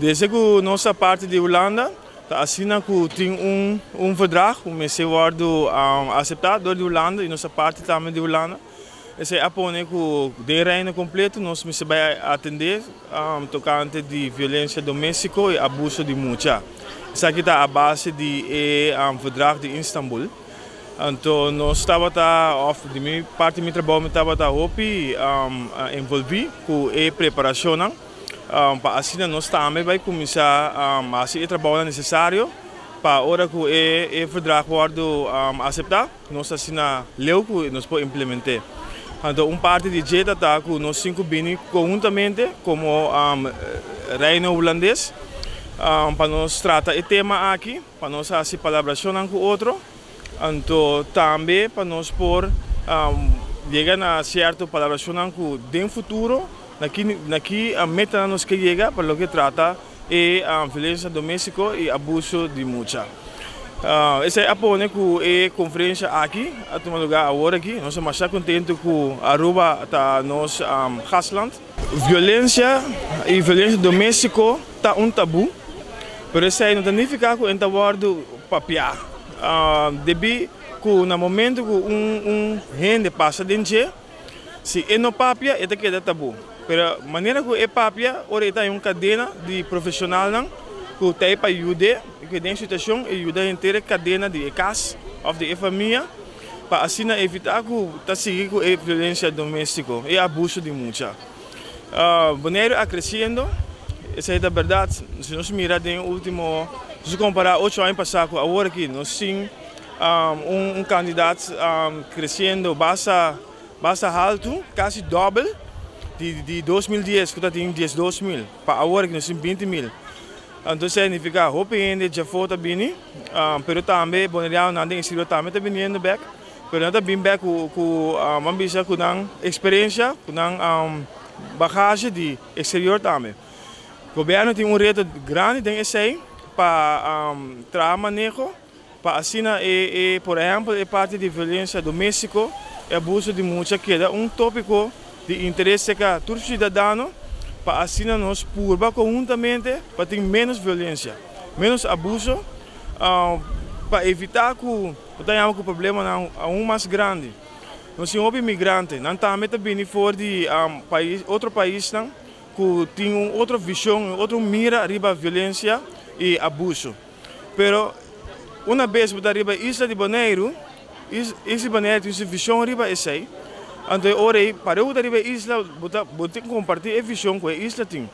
Desde ku nos ta parti di Hulanda, ta asina ku tin un verdrag ku mester wòrdu aseptá dor di Hulanda i nos ta parti tambe di Hulanda. Esei a pone ku den Reino kompleto nos mester bai atendé tokante di violensia doméstiko i abuso di mucha. Esaki ta a base di e verdrag di Istanbul. Anto nos tabata, òf di mi parti mi trabou mi tabata hopi envolví ku e preparashonnan pa asina nos tambe bai kuminsá hasi e trabounan nesesario pa ora ku e verdrag wòrdu aseptá. Nos asina leu ku nos por implement'é. Anto un parti di dje ta ta ku nos tin ku bini konhuntamente komo Reino Hulandes pa nos trata e tema aki, pa nos hasi palabrashonnan ku otro, anto tambe pa nos por yega na sierto palabrashonnan ku den futuro na ki na ki metanan nos ke yega pa loke trata e violensia domestiko i abuso di mucha. Esei a pone ku e konferensia aki a tuma lugá awor aki. Nos ta masha kontentu ku Aruba ta nos gastland. Violensia i violensia doméstiko ta un tabú, pero esei no ta nifiká ku e ta wòrdu papiá. Debí ku na momentu ku un hende pasa den dje, Si e no papia e ta keda tabú. Pero manera ku e papia ora e ta den un kadena di profeshonalnan ku ta ei pa yud'é ku e den situashon e yuda henter e kadena di e kas òf di e famia pa asina evitá ku ta sigui ku e violensia doméstiko, e abuso di mucha. Boneiru a kresiendo, esei ta bèrdat. Si nos mira den e último, si nos kompará ocho aña pasá ku awor aki nos tin. Un kantidat kresiendo basta basta haltu, kasi dòbel di 2010 ku ta tin 12.000 pa awor ku nos tin 20.000. Anto esei signifiká hopi hende djafó ta bini, pero tambe bonerianonan den exterior tambe ta biniendo bèk, pero nan ta bin bèk ku ku ban bisa ku nan eksperensia, ku nan bagazje di exterior tambe. Gobièrnu tin un reto grandi den esei pa traha maneho. Pa asina e e por ehèmpel e parti di violensia doméstiko, e abuso di mucha keda un tópiko di interes serka tur siudadano pa asina nos purba konhuntamente pa tin ménos violensia, ménos abuso, pa evitá ku bo ta yama ku problemanan aun mas grandi. Nos tin hopi migrante, nan tambe ta bini for di pais otro paisnan ku tin un otro vishon, un otro mira riba violensia i abuso. Pero una bes bo ta riba e isla di Boneiru, isla di Boneiru tin su vision riba esei, anto e ora ei pareu bo ta riba e isla bo ta bo tin kompartí e vision ku e isla tin.